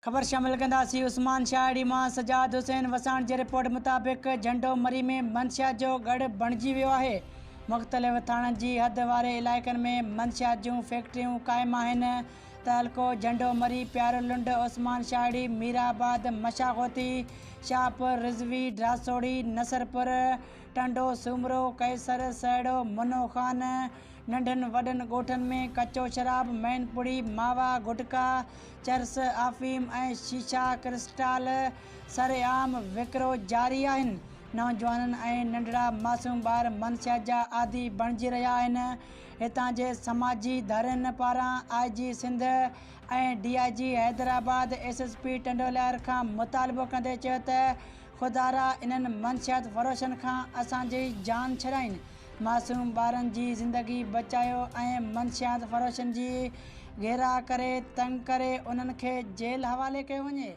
خبر شامل ڪنداسين عثمان شاهڙي مان سجاد حسين وساڻ جي رپورٽ مطابق جهنڊو مري ۾ منشيات جو ڳڙهه بڻجي ويو آهي مختلف ٿاڻن جي حد واري علائقن ۾ منشيات جون فيڪٽريون قائم آهن تعلقو جهنڊو مري پيارو لنڊ عثمان شاهڙي ميرآباد مشاغوتي شاهپور رضوي ڊراسوڙي نصرپور ٽنڊو سومرو قيصر سهڙو منو خان ننڍن وڏن ڳوٺن ۾ ڪچو شراب، مين پڙي، ماوا، گٽڪا، چرس، آفيم ۽ شيشا ڪرسٽال سرعام وڪرو جاري آهن. نوجوانن ۽ ننڍڙا معصوم ٻار منشيات جا عادي بڻجي رهيا آهن. هتان جي سماجي ڌرين پاران I G Sindh ۽ D I G Hyderabad, S S P Tando Allahyar کان مطالبو ڪندي چيو ته خدارا انهن منشيات فروشن کان اسان جي جان ڇڏائين. معصوم ٻارن جي زندگي بچايو ۽ منشيات فروشن جي گهيراء ڪري تنگ ڪري انهن کي جيل حوالي ڪيو وڃي.